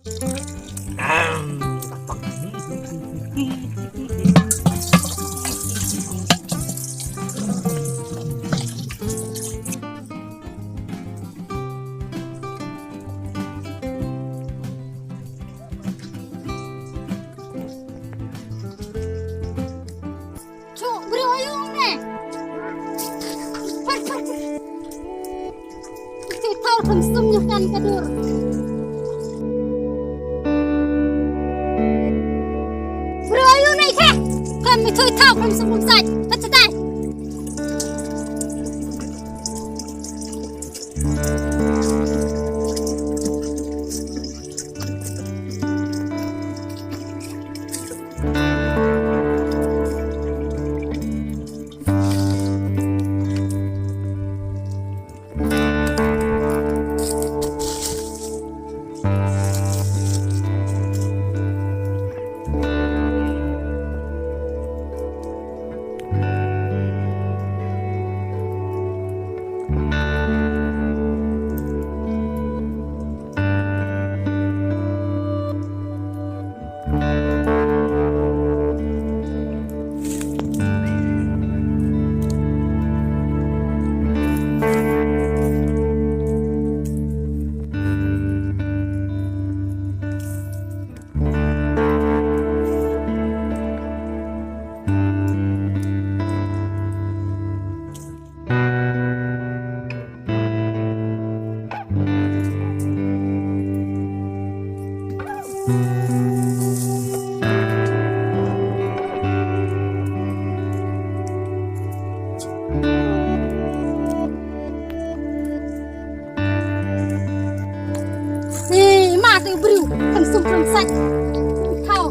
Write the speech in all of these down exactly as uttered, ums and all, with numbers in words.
Chu, briew aïu ne? Par, par, par. Ito itaw kham sum ïa kan ka dur. Briew aïu ne ka? Kham ito itaw kham sum kham sait. Pat shatai. Ei, ma te briew, kan sum kan sat. Kau.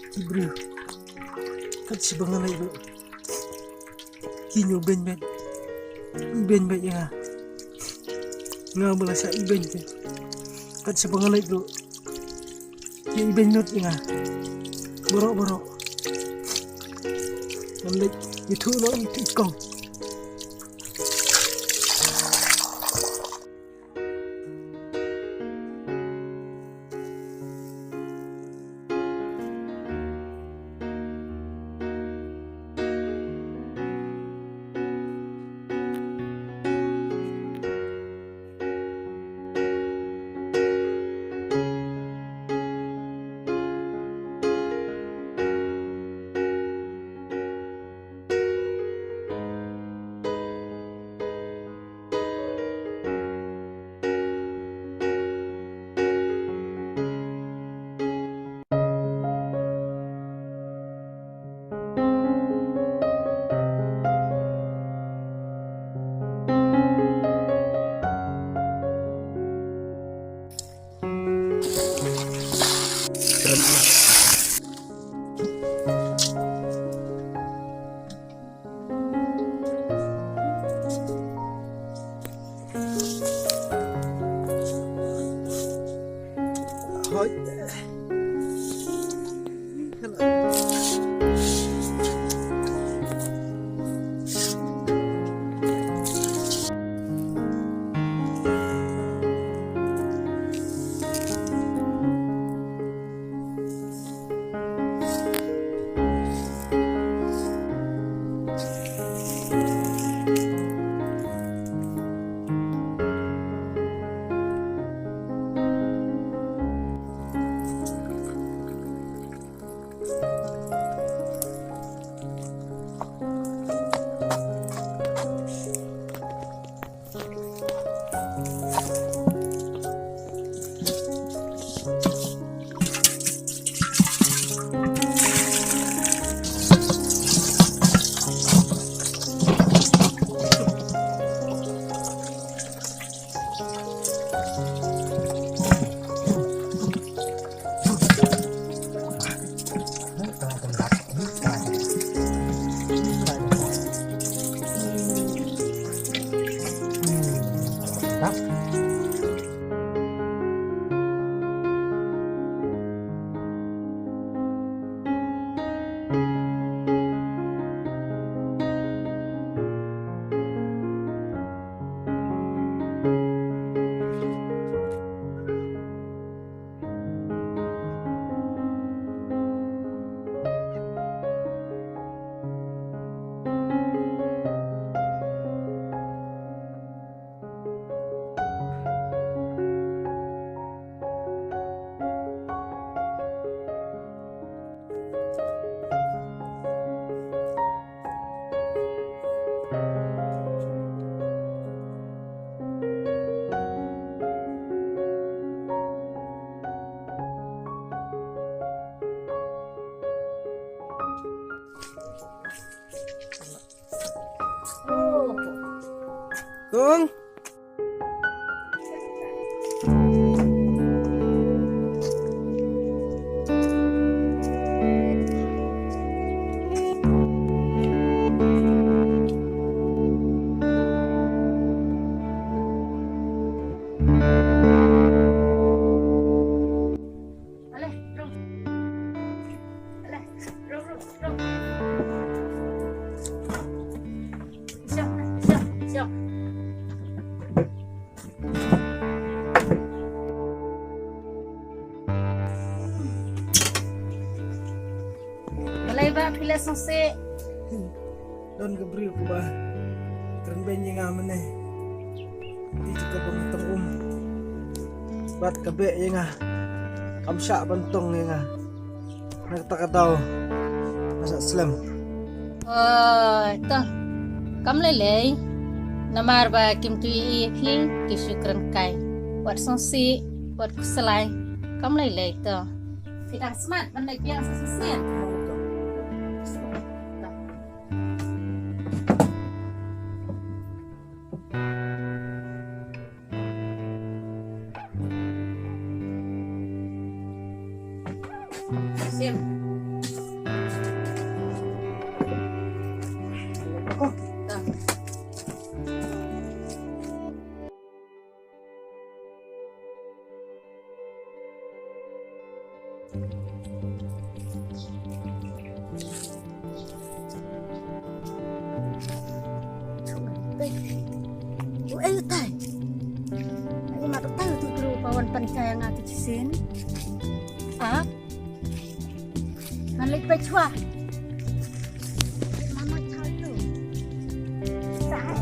Ki briew, kat shaba nga leit ruh, ki ñiew beiñ beit, ibeiñ beit ïa nga. Nga ba la shah ibeiñ te, kat shaba nga leit ruh, ki ibeiñ lut ïa nga. Baroh baroh. Ngam leit ïathuh noh ïa i kong. Kong. Balei ba phi la sngewsih? Don ka briew kaba kren beiñ ïa nga mynne. Te ka ba nga tong um bad ka beh ïa nga. Kam shah ban tong ïa nga. Na kata ka daw nga sa slem. Oi, to. Kam lei lei. Namar ba kim tu ïa phi ki shu kren kai. Wat sngewsih, wat khuslai. Kam lei lei to. Phi dang smat ban leit biang sa shisien. Sim. Ko. Ta. Uei utai? Ai mat utai utu tru pawan pan kaya nga tu chisin. Ah? Malik pechwa. Mama chal tu. Sai.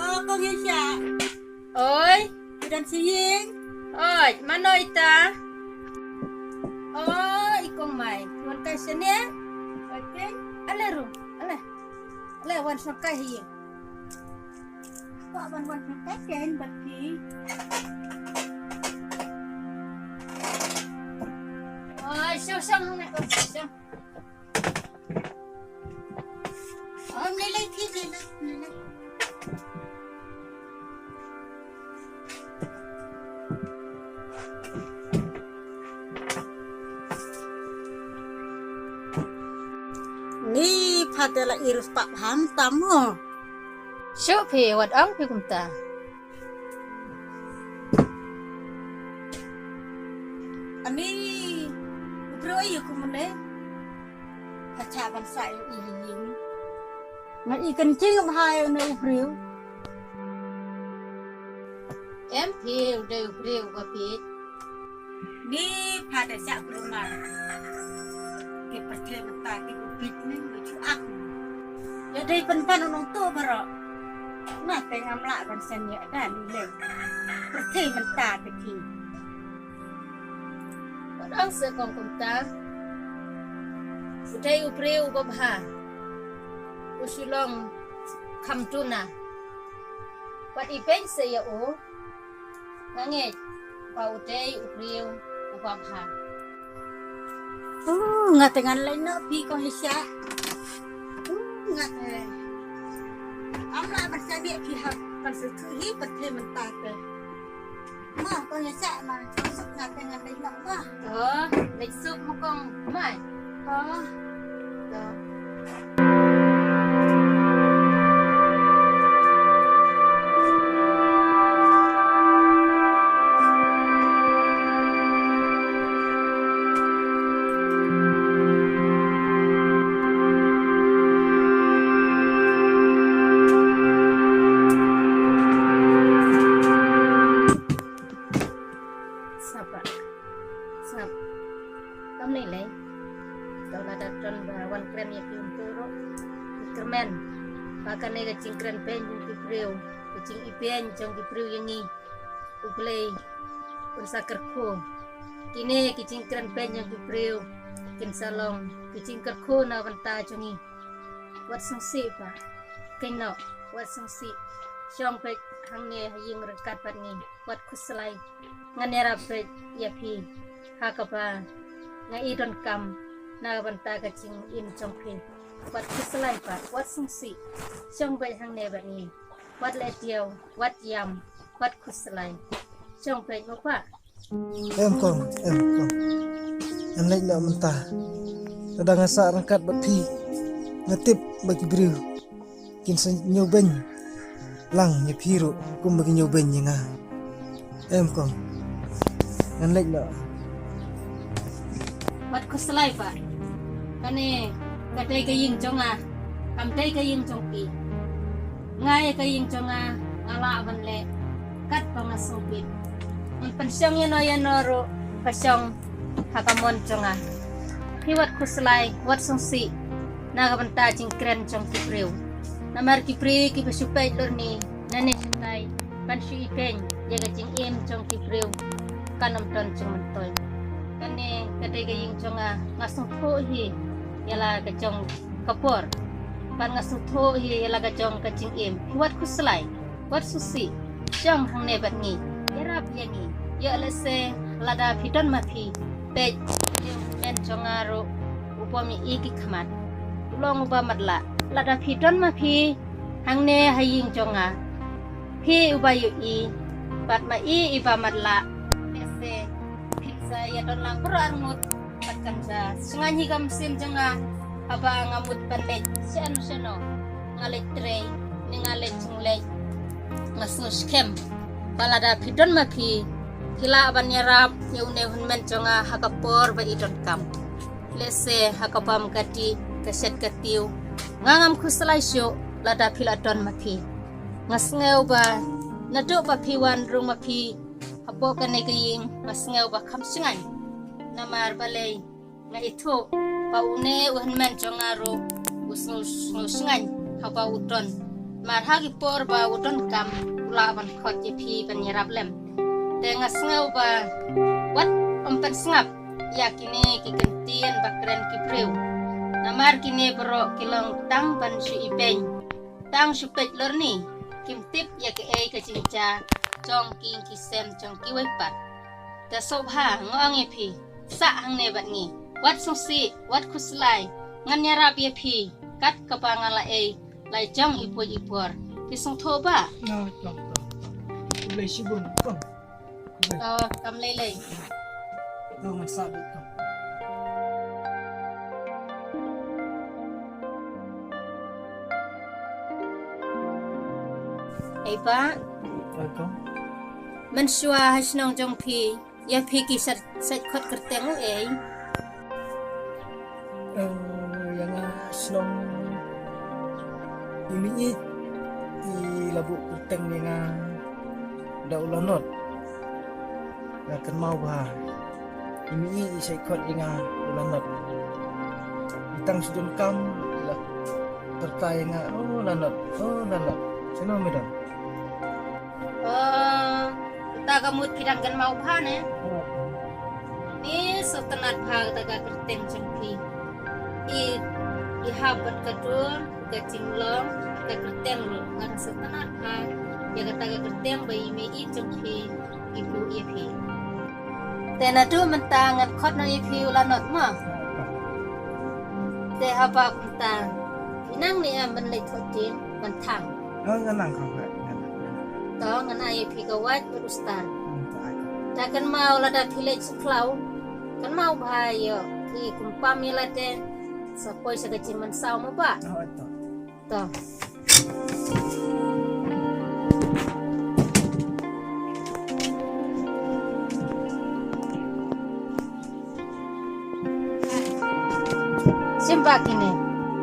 Oh, Kong Yesha. Oi. Udan siying. Oi, mano ita? Oh, i Kong Mai. Wan kai sene. Okay. Ale ru. Ale. Ale wan song kai hi. Pak wan wan song kai ken baki. Oi, song song ne. Oh, song. Om lei lei, phi lei lei, lei lei. Ni pha te la irus pap ham tam mo. Shu phi wat ong phi kumta. Ani, u briew aïu kumne? Ka cha ban sa ïa i ïing. Nga i kan ching bha ïa une u briew. Em phi u dei u briew ba phi. Ni pha da sha briew ma. Ki pyrthei mynta ki u bit ne ba chu ak. Ïa dei pynban u nongtuh baroh. Nga te ngam lah ban sngewthuh da ni lem. Pyrthei mynta te ki. Wat ong seh kong kumta. U dei u briew uba bha. U shu long kham duna. Wat i beiñ seh ïa u. Nga ngeit ba u dei u briew uba bha. Uh, nga te ngan leit noh phi kong Hisha. Uh, nga te. Am lah ban sngewthuh phi hap ban sngewthuh hi pyrthei mynta te. Ma, kong ïa sah ma, suk na kong ïa leit noh ma. To, leit suk ma kong mai. To. To. Sngap. Sngap. Kam lei lei. Tang lada don ba wan kren ïa ki, ym tip ruh. Kyrmen ba kane ka jingkren beiñ jong ki briew, ka jingibeiñ jong ki briew ïa ngi, U Blei un sa kyrkhu. Kine ki jingkren beiñ jong ki briew kin sa long ki jingkyrkhu na bynta jong ngi. Wat sngewsih ba, kynnoh, wat sngewsih. Shong beit hangne ha ïing ryngkat bad ngi. Wat khuslai. Ngan ïarap beit ïa phi ha kaba nga i donkam na ka bynta ka jingim jong phi. Wat khuslai ba, wat sngewsih. Shong beit hangne bad ngi. Wat leh diaw, wat ïam, wat khuslai. Shong beit mo ba. Em kong, em kong. Ngan leit noh mynta. Lada nga sah ryngkat bad phi, nga tip ba ki briew kin sa ñiewbeiñ lang ïa phi ruh kumba ki ñiewbeiñ ïa nga. Em kong. Ngan leit noh. Wat khuslai ba, kane ka dei ka ïing jong nga, kam dei ka ïing jong phi. Nga ïa ka ïing jong nga, nga lah ban leh katba nga sngewbit. Ngan pynshong ïano ïano ruh ka shong ha ka mon jong nga. Phi wat khuslai, wat sngewsih na ka bynta jingkren jong ki briew. Namar ki briew kiba shu peit lurni, nangne shatai, ban shu ibeiñ ïa ka jingim jong ki briew, kan ym don jingmyntoi. Kane ka dei ka ïing jong nga, nga sngewthuh hi ïa la ka jong ka por. Bad nga sngewthuh hi ïa la ka jong ka jingim. Wat khuslai, wat sngewsih. Shong hangne bad ngi. Ïarap ïa ngi. Ïoh lehse lada phi don ma phi, peit, une u hynmen jong nga ruh u bym ïohi ki khmat, u long uba matlah. Lada phi don ma phi hangne ha ïing jong nga, phi uba ïohi, bad ma i iba matlah, lehse phin sa ïadon lang baroh arngut. Bad kan sa shngaiñ hi ka mynsiem jong nga haba nga mut ban leit shano shano. Nga leit trei ne nga leit jingleit, nga sngewskhem ba lada phi don ma phi, phi lah ban ïarap ïa une u hynmen jong nga ha ka por ba i donkam. Lehse ha ka bam ka dih, ka shet ka tiew, nga ngam khuslai shuh lada phi la don ma phi. Nga sngew ba naduh ba phi wan rung ma phi hapoh kane ka ïing, nga sngew ba kham shngaiñ. Namar balei? Nga ithuh ba une u hynmen jong nga ruh u sngew, sngew shngaiñ haba u don. Namar ha ki por ba u donkam u lah ban khot ïa phi ban ïarap lem. Te nga sngew ba wat ym pynsngap ïa kine ki kyntien ba kren ki briew. Namar kine baroh ki long tang ban shu ibeiñ, tang shu peit lurni, kim tip ïa kaei ka jingjia jong ki ïing ki sem jong kiwei pat. Te sngewbha nga ong ïa phi, sah hangne bad ngi. Wat sngewsih, wat khuslai. Ngan ïarap ïa phi kat kaba nga la ei, la jong i puit i por. Phi sngewthuh ba? Nga, nga, nga. Khublei shibun, kong. Khublei. Oh, kam lei lei. To, ngan sah beit, kong. Ei ba? Ei, kong. Mynshuwa ha shnong jong phi, ïa phi ki sait, sait khot kyrteng u ei? Eh, ïa nga shnong i Mihngi i la buh kyrteng ïa nga da u Lanot. Nga kynmaw ba i Mihngi i sait khot ïa nga u Lanot. I tang shu donkam i la pyrta ïa nga, "Oh Lanot, oh Lanot." Shano me don? Oh, uta ka mut phi dang kynmaw bha ne? Ni sngewtynnat bha kata ka kyrteng jong phi. I, i hap bad ka dur, ka jinglong, ka kyrteng ruh. Nga sngewtynnat bha ïa kata ka kyrteng ba i mei i jong phi i buh ïa phi. Te naduh mynta ngan khot noh ïa phi u Lanot mo. Te haba kumta, phi nang ne em ban leit thoh tieng ban thang? Oh, nga nang kong, nga nang, nga nang. To ngan ai ïa phi ka wait bad u star. Hmm, to. Ta kan mau la da phi leit sha khlaw. Kan mau bha ïoh phi kum pam ïa lade. Sa poi sa ka jingmynsaw mo pa. To. Sim ba kine.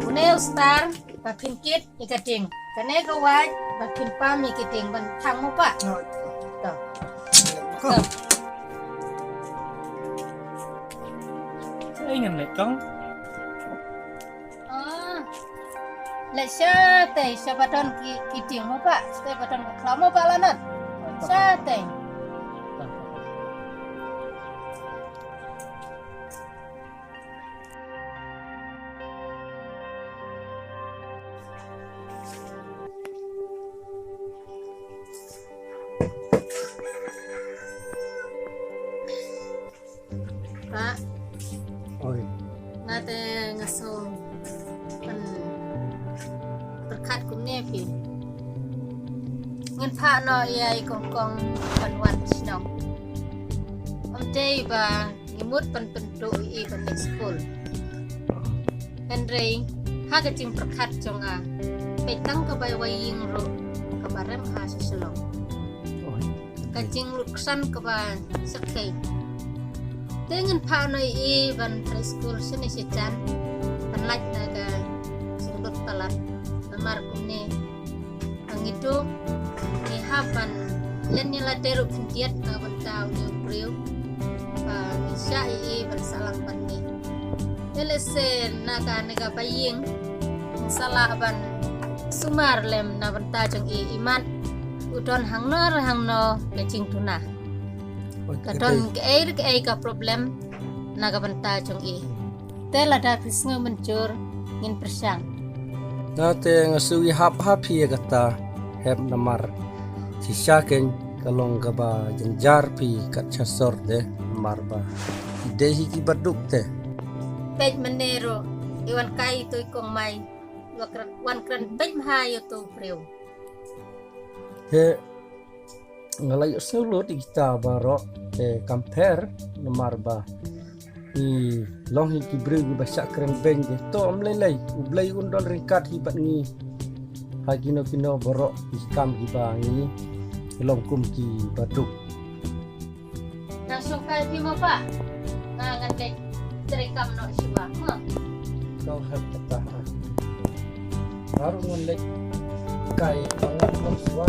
Une u star ba phin kit ïa ka ding. Kane ka wait ba phin pam ïa ka ding ban thang mo pa. To. To. Ai ngan leit kong. Ah. Leit shatei sha ba don ki, ki ding mo pa. Shatei ba don ka khlaw mo pa la nan. Shatei. Pa. Oi. Nga te nga shu pyn pyrkhat kumne phi. Ngin phah noh ïa i kong kong ban wan shnong. Ym dei ba ngi mut ban pynduh ïa i ban leit skul. Hynrei ha ka jingpyrkhat jong nga, peit tang kaba ïa ïing ruh kaba rem ha sha Shillong. Oi. Ka jinglut ksan kaba shyrkhei. Te ngin phah noh ïa i ban trei skul shane shajan. Ban lait na ka jinglut palat. Namar kumne ba ngi tu ngi hap ban len ïa lade ruh khyndiat na ka bynta une u briew. Ba ngi shah ïa i ban sah lang bad ngi. Te lehse na kane kaba ïing ngi sa lah ban sumar lem na bynta jong i, imat u don hangno re hangno ka jingduna. Ka don kaei re kaei ka problem na ka bynta jong i. Te lada phi sngew mynjur ngin pyrshang. Nga te nga shu ïahap ha phi ïa kata, hep namar shisha kein ka long kaba jynjar phi kat sha sor de, namar ba ki dei hi kiba duk te. Peit mynne ruh i wan kai ïa uto i kong mai, wan kren, wan kren beit bha ïa uto u briew. He, nga la ïohsngew lut ïa kita baroh, te kam pher namar ba ngi long hi ki briew kiba shah kren beiñ de. To ym lei lei, U Blei un don ryngkat hi bad ngi ha kino kino baroh ki kam kiba ngi long kum kiba duk. Nang shong kai phi mo pa. Nga ngan leit trei kam noh shuwa mo. Kong hap kata ha. Baru ngan leit kai kam noh shuwa.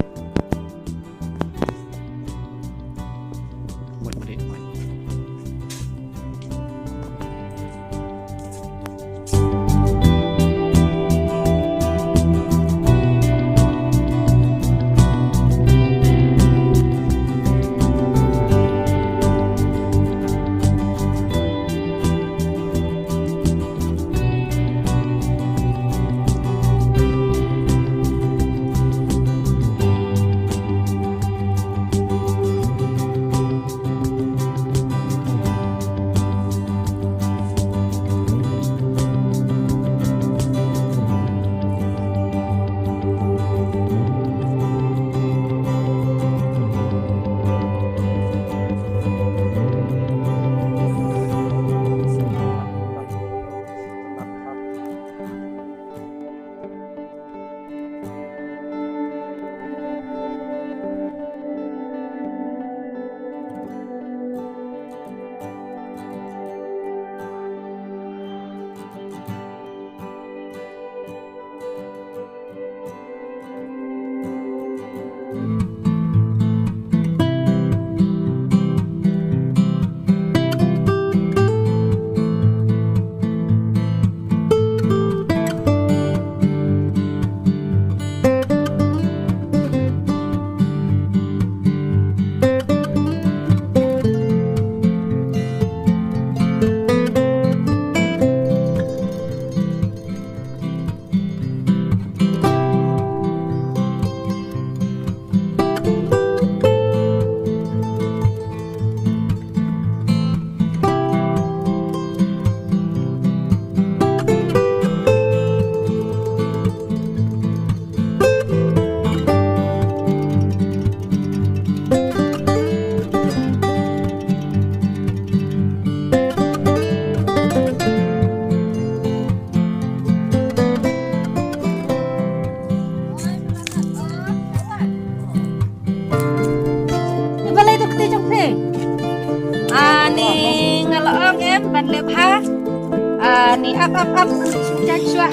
Ap, ap, ap. Shu jan shuwa.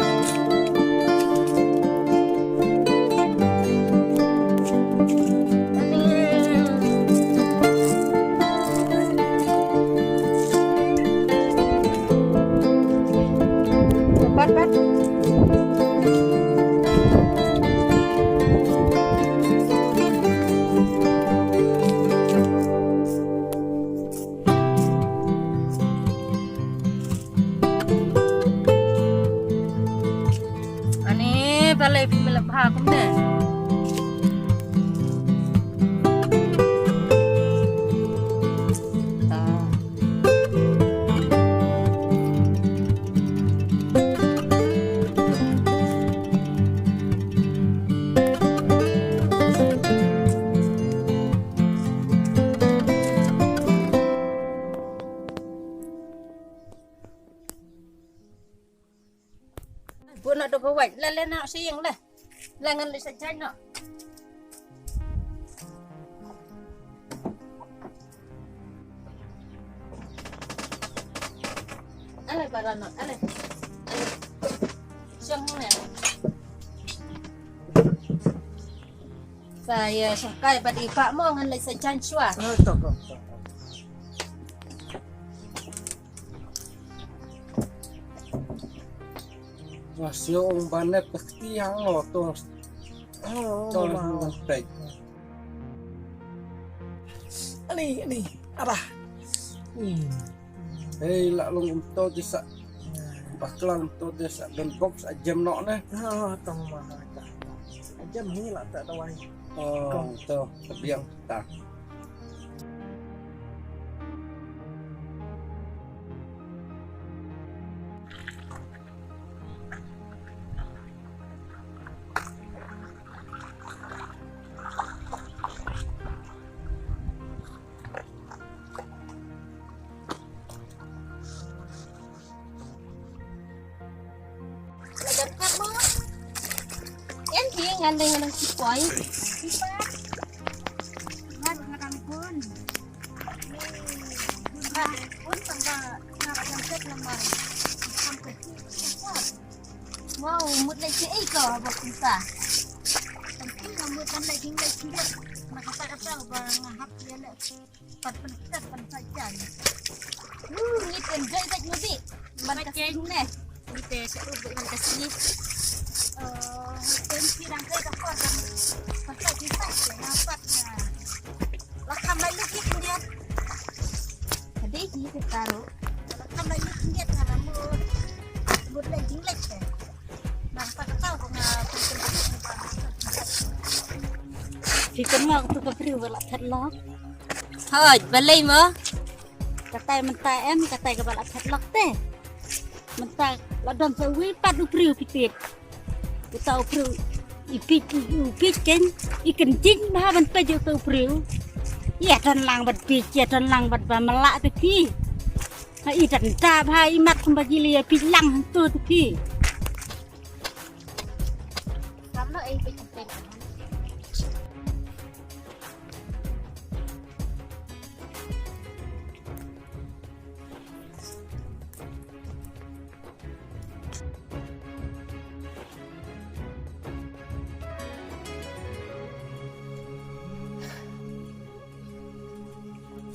Pat, pat. Ani balei phi me la bha kumne. Ta. Bun noh da ka wait. La, la noh sha ïing la. La ngan leit sa jaiñ noh. Ale para noh, ale. Ale. Shong ne. Sa ïa shong kai bad i pa mo ngan leit sa jaiñ shuwa. Oh, to, to, to. Nga sngew ong ba nep ka kti hangno to. Oh, to mama. Nang peit. Ani, ani. Arah. Hmm. Hei, la long um to di sa. Bakla um to di sa don box a jem noh ne. Oh, to mama. A jem ni la ta dawai. Oh, to, ka biang ta. Em ti ngan dei ngan dei si poi. Ngan ngan dang pun. Ngan pun tang ba ngan dang tet lamar. Wow, mut lai si ei ko ba kumta. Tang ki ngan mut kan lai ding lai si. Ngan kata kata ba ngan hap ïa lai. Pat pynkat pynkat jan. Uh, ngi pynjoi bad ngi bi. Man ka sing ne. Ngi te ka u bi man ka sing. Eh, ngi pyn ki rang kai ka por kan. Pynkat ki pat na pat na. La kam lai lu ki kindiat. Hadi ki te taru. La kam lai lu kindiat na mu. Mut lai jing lai te. Phi kynmaw tu ka briew ba la that lok. Hooid, balei mo? Katai mynta em, katai kaba la that lok te. Mynta la don sa uwei pat u briew phi tip. Uta u briew i peit, i peit ken, i kynjing bha ban peit uta u briew. Ïa don lang bad peit, ïa don lang bad ba mala te phi. Ha i don ta bha i mat kumba ji le ïa peit lang hangto te phi.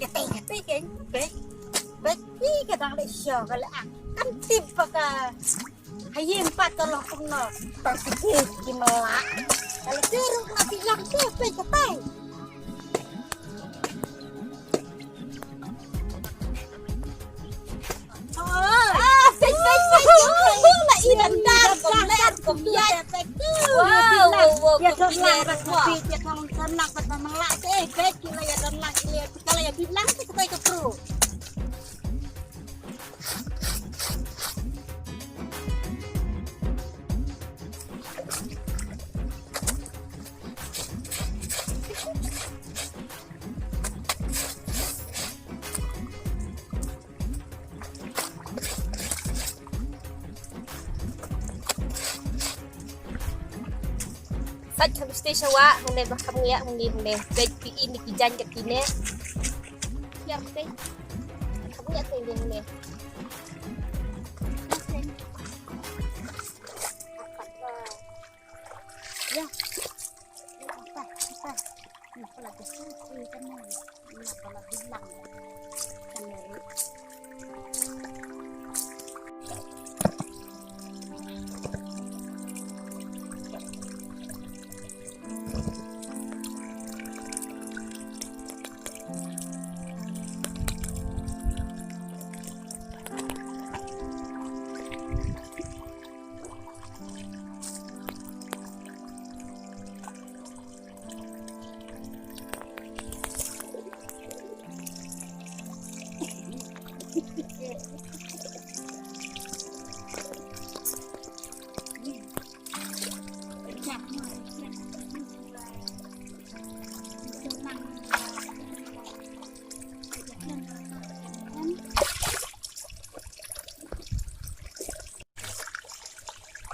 Kata kata kan, kan, kan, ih, ka dang leh shoh ka leh ah. Kan tip ba ka ha ïing pat ka long kumno. Tang ki ki mala. Ka leh ki ruh na ki ïang ki pe ka tai. Ah, pek, pek, pek. La i dan dar, kom ler, kom ïaid. Wow, wow, wow, kom ler. Ïa don lang, ïa don lang, ïa don lang, ïa don lang, ïa don lang, ïa don lang, ïa don lang. Sait kham stay shawa, hangne ba kham ngiah, hangne, hangne. Bad pi ini ki jan kat kine. Siap stay. Kham ngiah stay hangne, hangne. Ya. Kita, kita. Nah, kalau di sini, ini kan, ini kalau bilang. Kan ya, ini.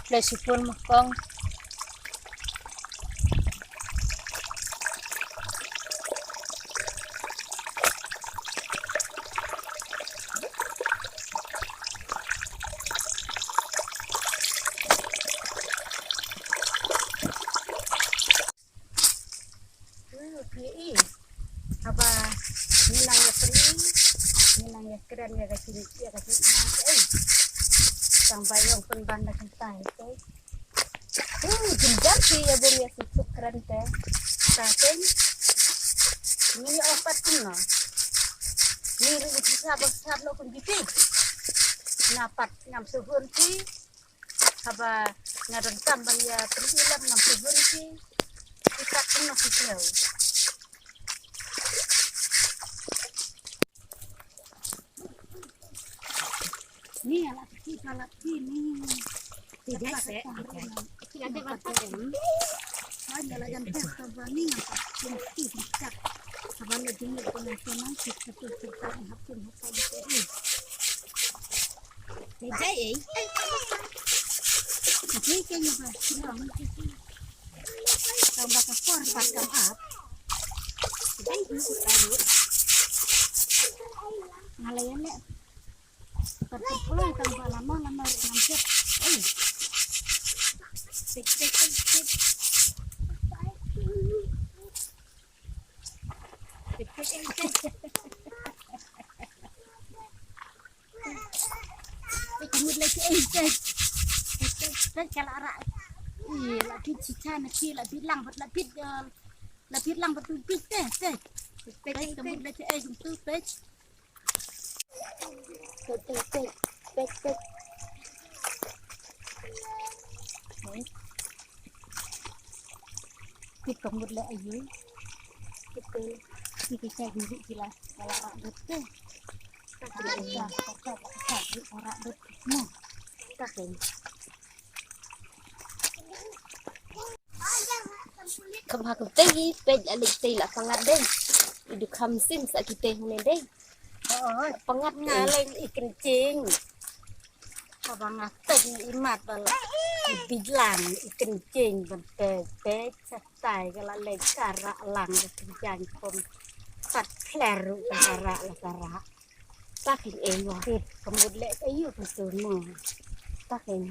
Blei shibun ma kong. Hmm, phi i. Haba ngi nang ïa pyn-i, ngi nang ïa kren ïa ka jingïeit, ïa ka jingïeit, eh. Tang ba ïong pynban da kynta, eh. Hmm, jynjar phi ïa bun ïa suk suk kren te. Sa teng. Ngi ïa ong pat kumno. Ngi ri ïa sap sap lo kum kiti. Nga pat ngam sngewhun phi. Haba nga donkam ban ïa pyndonkam, ngam sngewhun phi. Phi pat kumno phi sngewbha. Ni ala ki, ala ki ni. Ti dei se. Ti dei ba ta. Ni ala jan ta ba ni. Ti ti ta. Haba la jingïeit pyndonkam, ti ta, ti ta, hap pun hap pun. Jai, eh. Jai, jai, jai. Tang ba ka por pat kam ap. Jai, jai, jai. Nga la ïa leh. Pat ka por tang ba lama, lama ngam sep. Eh. Pek, pek, pek, pek. Pek, pek, pek, pek. Peit ka mut leh ki ei, peit. Peit, peit, peit ka la rah. Ih, la peit shisha na ki, la peit lang bad, la peit, eh, la peit lang bad peit, peit, peit. Peit, peit, peit ka mut leh ki ei kumtu, peit. Peit, peit, peit, peit, peit. Peit. Peit ka mut leh aïu. Peit, peit, peit, peit, peit, peit, peit, peit. Ka la rah dut te. Ka la rah dut, ka la rah dut. Nah. Ka peit. Kham ha ka tei, peit la leit tei la pangat dei. I du kham sim sa ki tei hune dei. Oi, pangat nga leng i kynjing. Haba nga teng i mat ba la i bijlang i kynjing ban peit, peit sa tai ka la leng ka rah lang ka kynjang pom. Pat phler ruh ka rah la ka rah. Ta khin ei wa. Peit ka mut leh aïu ka tu mo. Ta khin.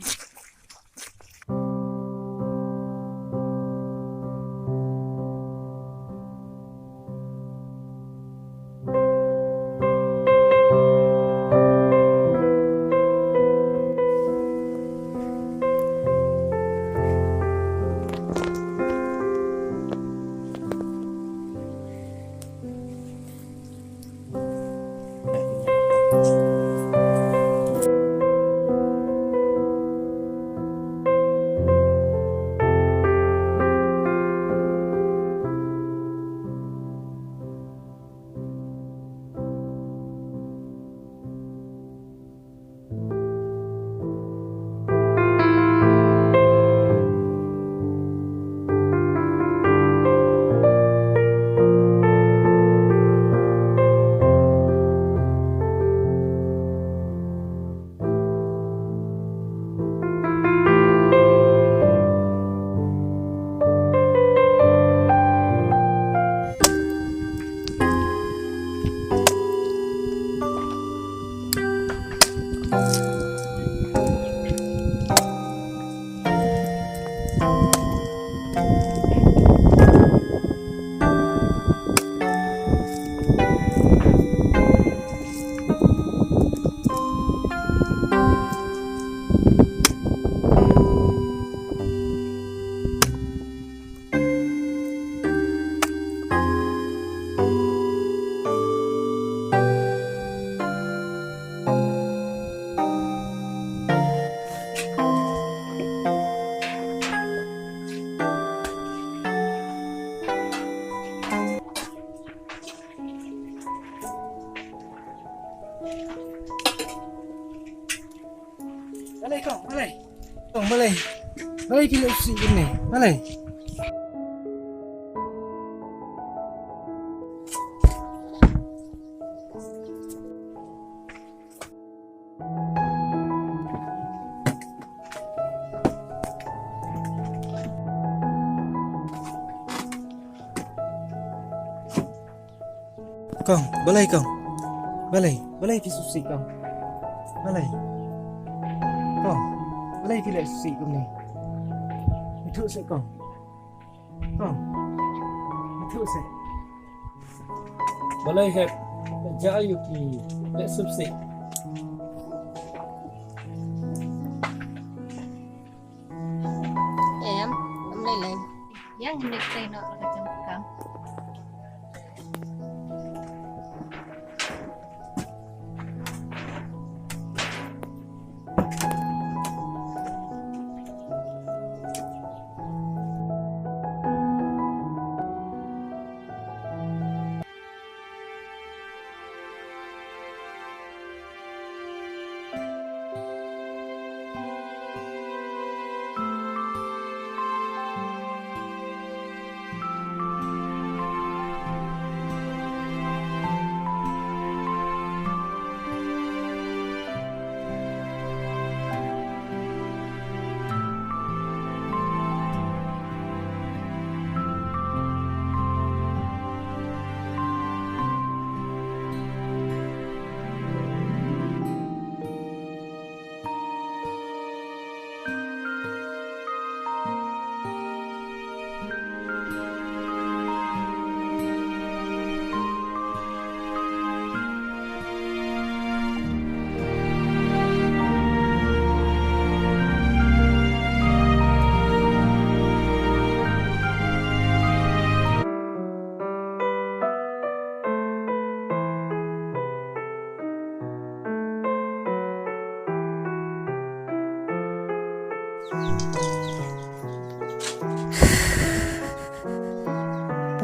Balei? Balei phi leh sih kumne? Balei? Kong, balei kong? Balei, balei phi suk sih kong? Balei? Kong, balei phi leh sih kumne? Ithuh sih kong. Kong, ithuh sih. Balei hep, ja ïa ki leh suk sih. Em, em lei lei. Ïa ngam lei lei noh la ka jong ka kam.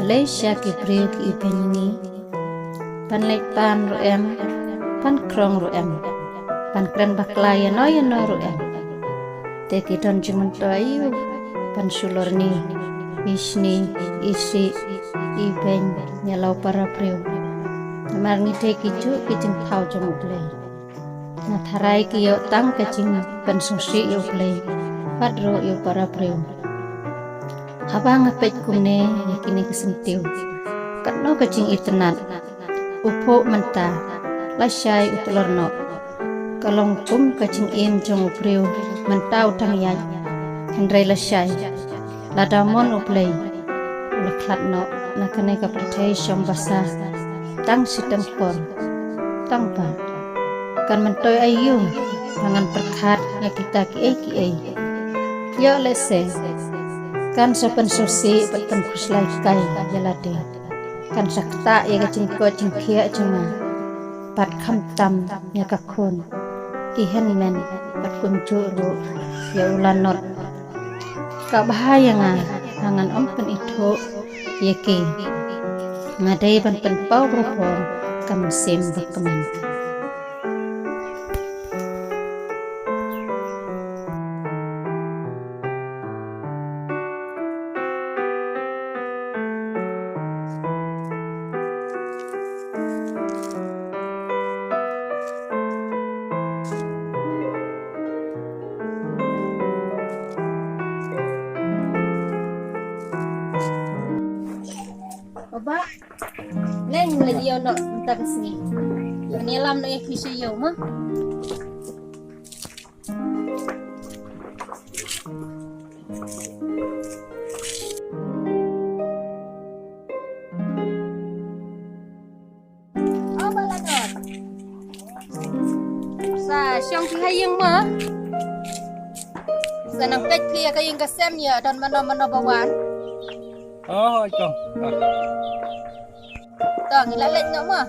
Balei sha ki briew ki ibeiñ ngi, ban leit pan ruh em, ban krong ruh em, ban kren bakla ïano ïano ruh em. Te ki don jingmyntoi aïu ban shu lorni, ishni, isih, ibeiñ ïa la u para briew. Namar ngi dei kijuh ki jingthaw jong U Blei. Nga tharai ki ïoh tang ka jingpynsngewsih ïa U Blei bad ruh ïa u para briew. Haba nga peit kumne ïa kine ki syntiew, katno ka jingitynnad. U phuh mynta, lashai u tlor noh. Ka long kum ka jingim jong u briew, mynta u dang ïaid, hynrei lashai, lada mon U Blei, u la khlad noh na kane ka pyrthei shong basa tang shitom por. Tang ba kan myntoi aïu ba ngan pyrkhat ïa kita kiei kiei. Ïoh lehse kan sa pynsngewsih bad pynkhuslai kai ïa lade. Kan sa ktah ïa ka jingkoit jingkhiah jong nga bad khamtam ïa ka khun, i hynmen bad kumjuh ruh ïa u Lanot. Ka bha ïa nga ba ngan ym pynithuh ïa ki. Nga dei ban pynpaw bor ka mynsiem ba kmen. Baba, leng la ïoh noh mynta ka sngi. Ngan ïalam noh ïa phi sha ïew mo. O ba la dor. Sa shong phi ha ïing mo. Sa nang peit phi ïa ka ïing ka sem ïa don mano mano ba wan. O hooid kong. To ngi la leit noh mo.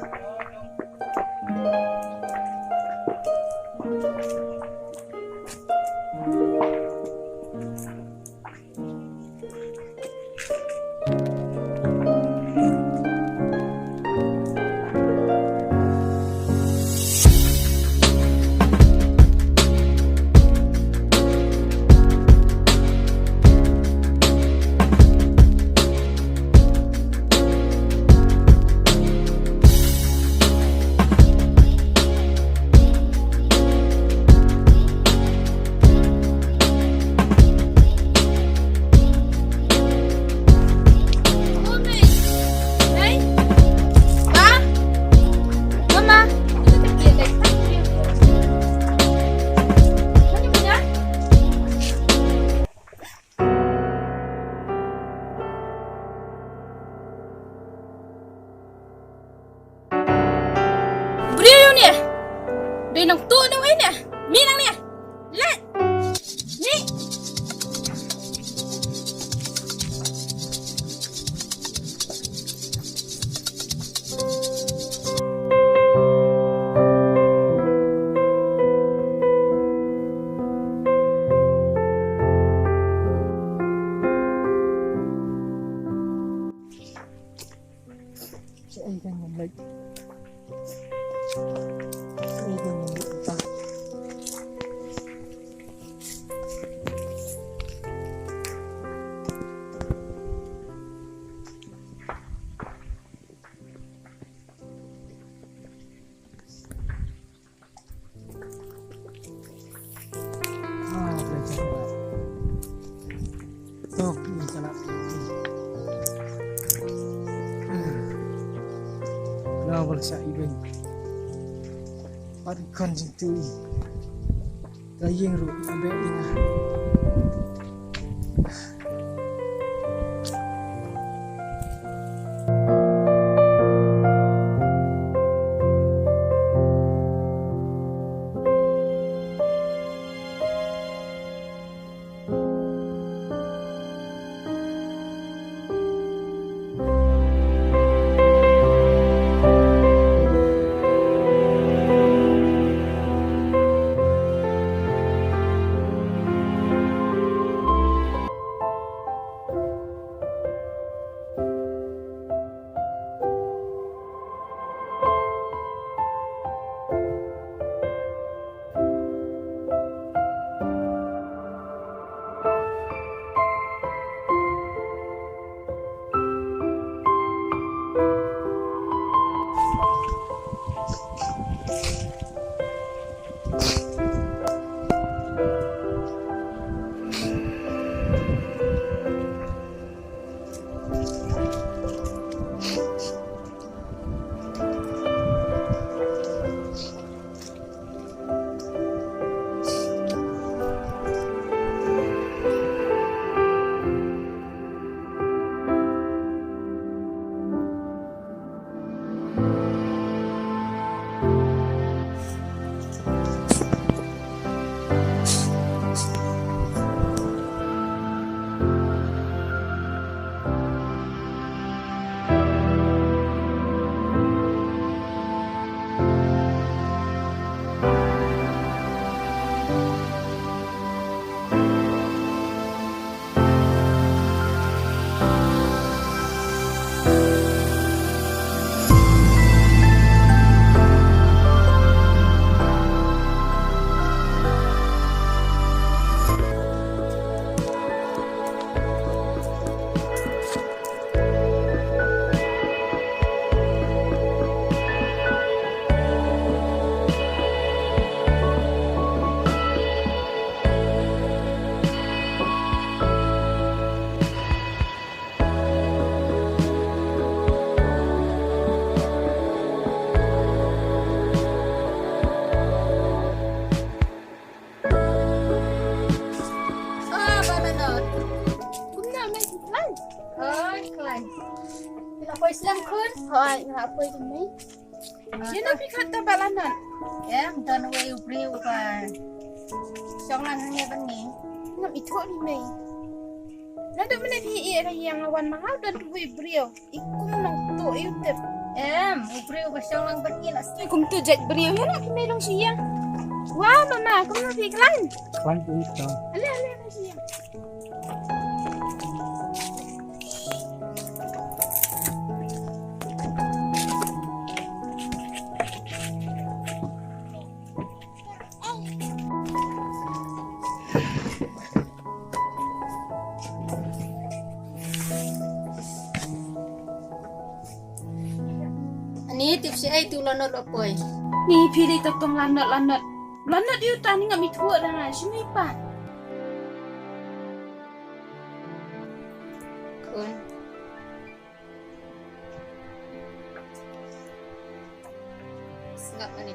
Nang tu nang ini. Mi nang ni. Let. Ni. Ah, ba Lanot. Kumno, mei khlaiñ? Hooid, khlaiñ. Phi la poi slem khun? Hooid, nga la poi kumne. Ah, ïa, na phi khot da ba Lanot? Em, don uwei u briew uba shong lang hangne bad ngi. Ngam ithuh ri mei. Naduh mynne phi ïeh ïa nga wan ma nga don uwei u briew. I kum nongtuh ïa u tip. Em, u briew ba shong lang bad ngi la sngew. Kumtu jait briew ïa la phi mei long shi ïa. Wa mama, kumno phi khlaiñ? Khlaiñ phi to. Ale, ale, ale shi ïa. Ani tip shi ai tu Lanot la poi. Ni phi dei tong Lanot, Lanot. Lanot ïa uta ni ngam ithuh da nga, shini pat. Khun. Sngap ani.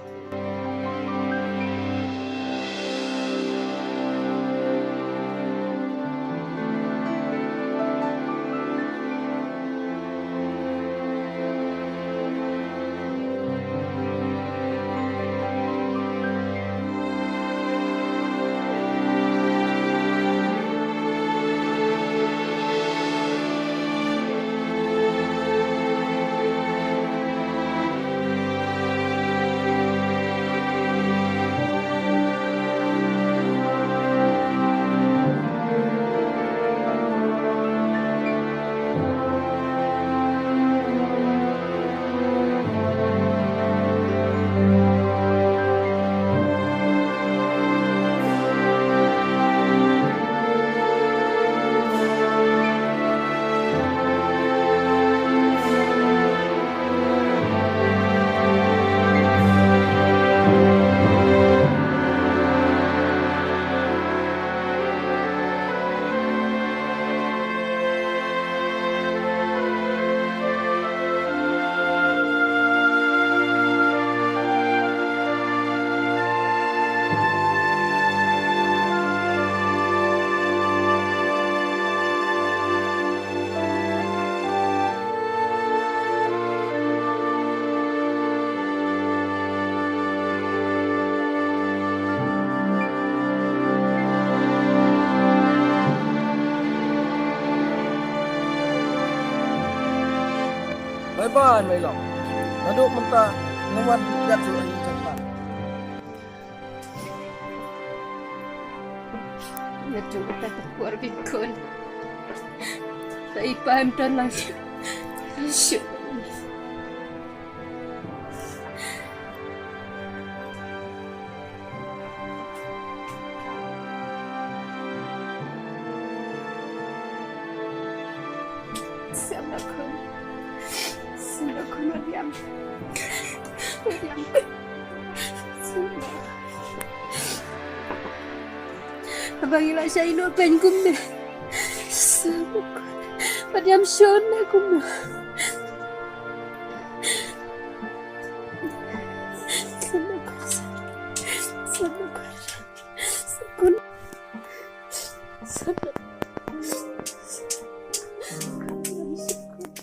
Bye, my love. Naduh mynta, nga wan ïa ka ïing jong pha. Naduh mynta ka por ba khun. Sa i pa em ton lang. Shu. Sem da khun. Sem da khun, Mariam. Mariam. Sem da. Haba ngi la shah ïeh noh pyn kumne. Sem da khun. Mariam shon na kumne.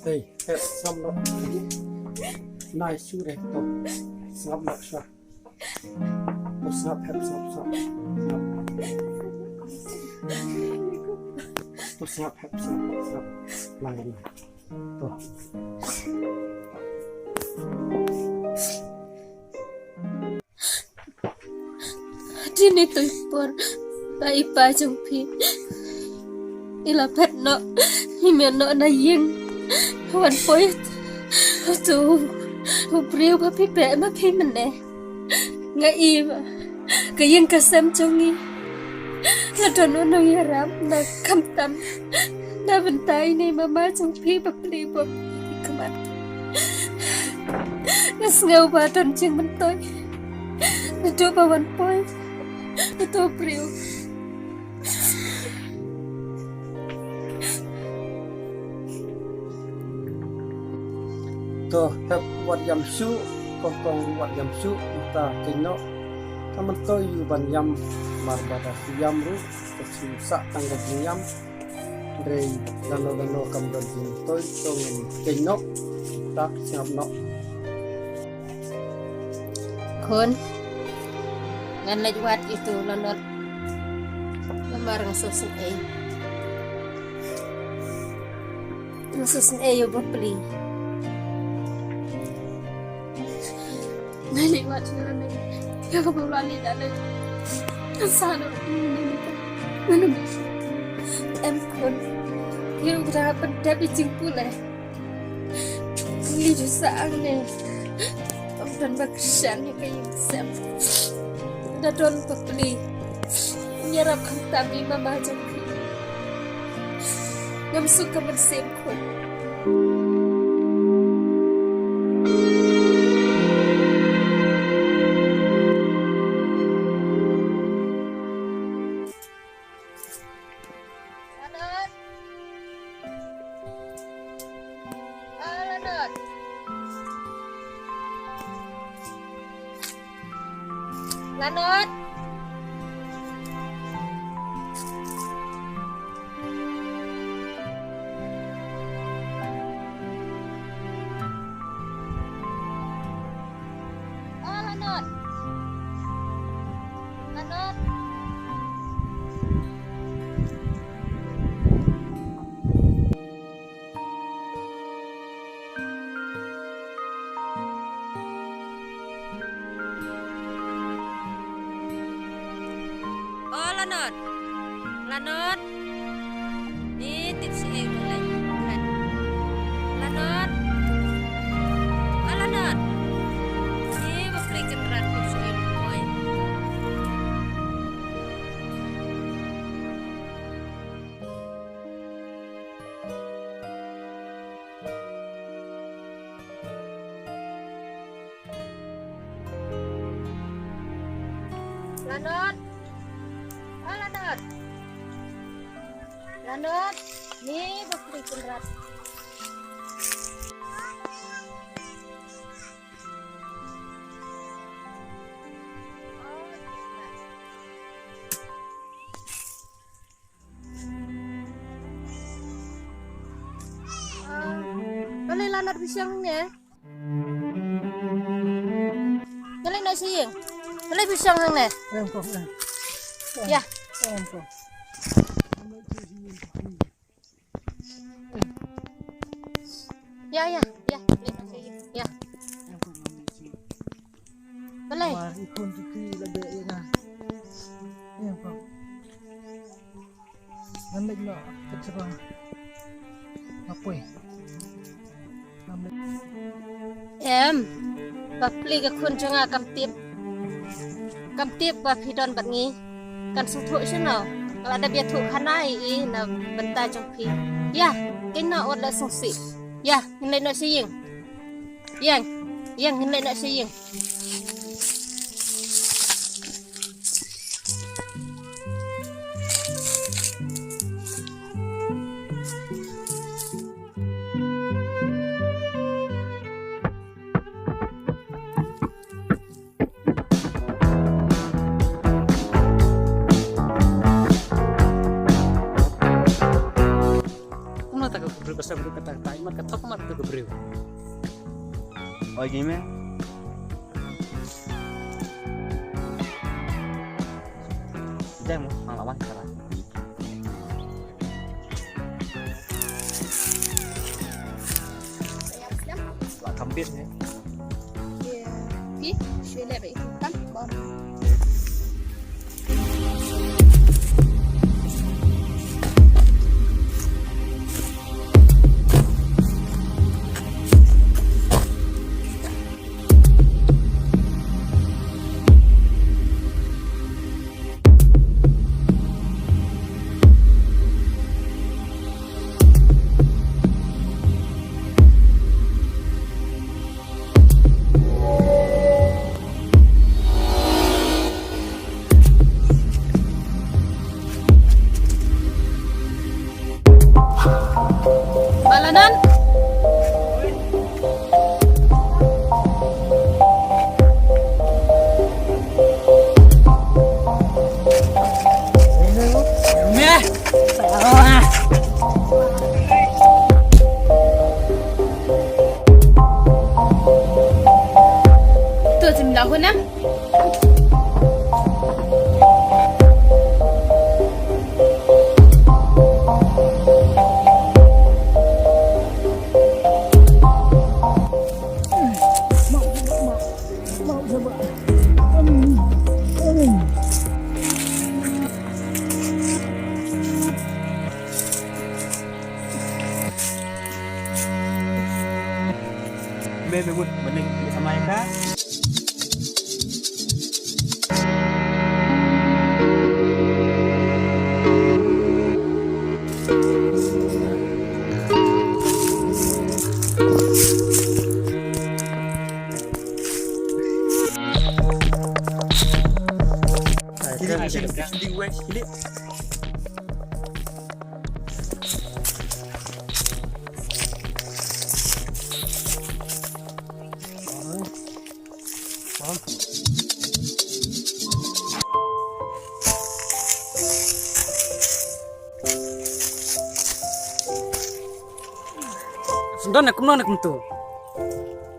Hey, hey, sngap noh. Nai shu re to. Sngap noh sha. To sngap, hep sngap, sngap. Sngap. To sngap, hep sngap, sngap. Lang lang. To. Dini to i por ba i pa jong phi i la phet noh, i mih noh na ïing, wan poi uto u briew ba phi beh ma phi mynne. Nga i ba ka ïing ka sem jong ngi la don u nongïarap na khamtam na bynta ine i mama jong phi bapli bapli khmat. Nga sngew ba don jingmyntoi naduh ba wan poi uto u briew. To, hep wat ïam shuh, kong kong wat ïam shuh, mynta keiñ noh. Ka myntoi ïa u ban ïam, mar ba da shu ïam ruh, ka shu sah tang da jingïam. Hynrei lano lano kam don jingmyntoi, to ngin keiñ noh, mynta sngap noh. Khun, ngan leit wad ïa uto u Lanot. Namar nga sngewsynei. Nga sngewsynei ïa u bapli. Nga leit wad ïa u Lanot. Ïa kaba u la leit da leit. Nga sah noh. Nga leit. Em khun. Ïa u dang pyndep ïa jingpule. Ngi ju sah hangne. Ym don ba kyrshan ïa ka ïing ka sem. Da don bapli. Ïarap khamtam ïa i mama jong phi. Ngam suk ka mynsiem khun. Lanot. Ah, Lanot. Lanot. Oh, Lanot. Lanot. Oh, Lanot. Lanot. Ni tip shi ei u lei. Lanot. Oh, Lanot. Ni ba plik kynrad tip shi ei u lei. Lanot. Ah, Lanot. Lanot. Ni ba pli kynrad. Balei Lanot phi shong hangne? Balei Lanot sha ïing? Balei phi shong hangne? Em ko, em. Ïa. Em ko. Ïa, ïa, ïa. Ya. Balei? War i khun tu ki la dei ïa nga. Ïa, pa. Ngan leit noh kat sha ba nga poi. Ngan leit. Em, ba plie ka khun jong nga kam tip. Kam tip ba phi don bad ngi. Kan sngewthuh shano? Nga la dep ïathuh khana ïa i na bynta jong phi. Ïa, kin noh wat la sngewsih. Ïa, ngin leit noh sha ïing. Ïeng, ïeng, ngin leit noh sha ïing. Kumno ta ka briew ka sem ruh kata kata, imat ka thok imat ka briew. Oi, gime. Jai mo, ang lawan kara. La kambit ne. Ye, pi, shwe le be, kan, bon. Balanan. Meh. Tu jim lahu na. Me, me mut, mending me sama ya ka. Kili, kili, kili, kili. Don ne kumno ne kumtu.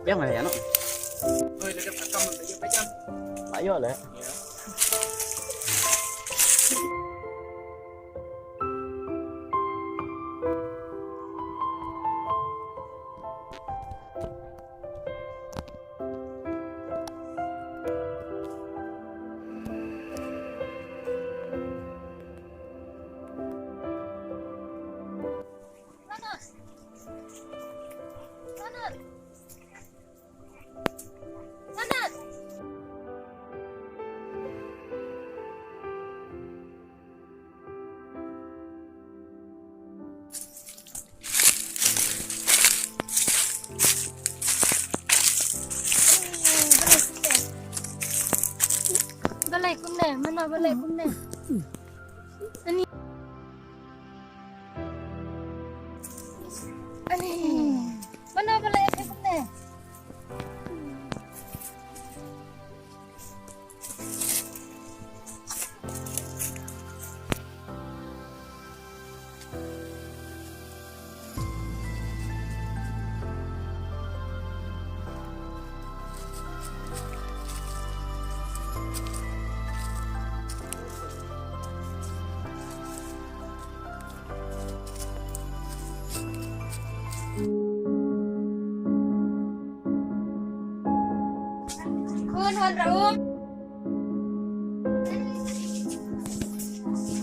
Biang ya no. Ayo le. Balei kumne, mano balei kumne? Ani. Ani. Mano balei kumne?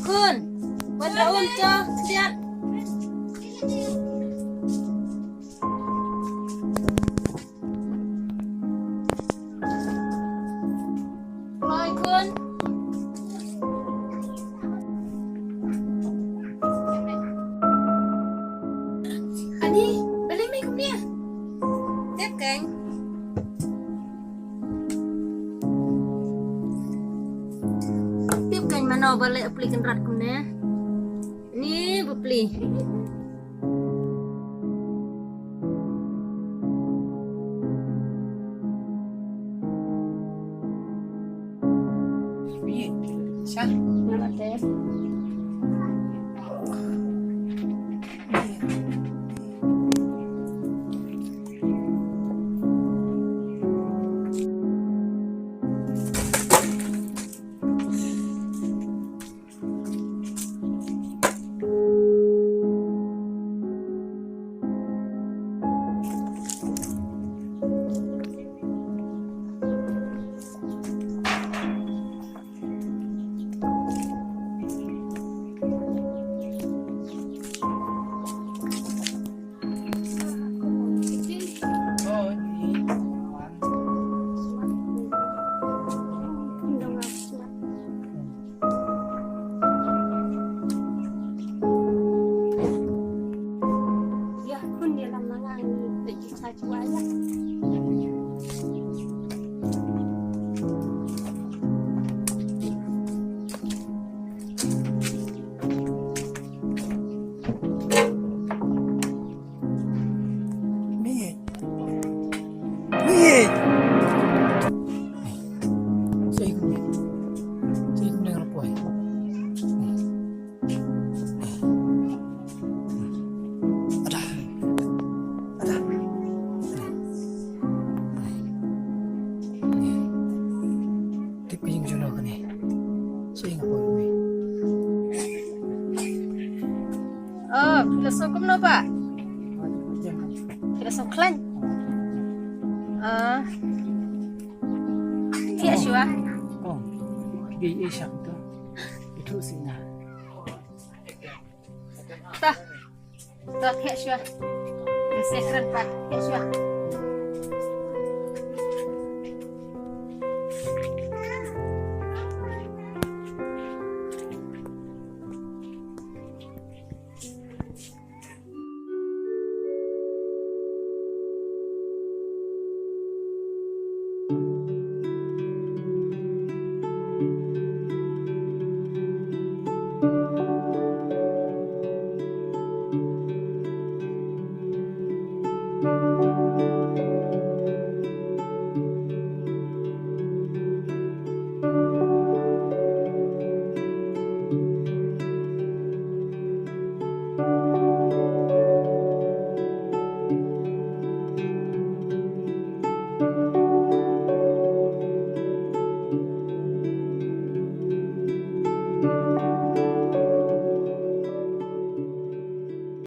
Khun, wan ra um, to, siat. Oi, khun. Ani, balei me kumne? Tip keiñ. Tip keiñ mano ba leh pli kynrad kumne. Ni ba pli. Miej. Miej. Sa ïa kumne. Sa ïa kumne nga la poi. Ada. Ada. Tip ka ïing jong no kane. Sa ïa nga poi kumne. Oh, phi la sngewthuh kumno ba? Phi la sngewthuh khlaiñ? Ah. Thiah shuwa. Kong, dei ei sham to. Itu sih na. Tah. Tah, thiah shuwa. Ngi sa kren pat. Thiah shuwa.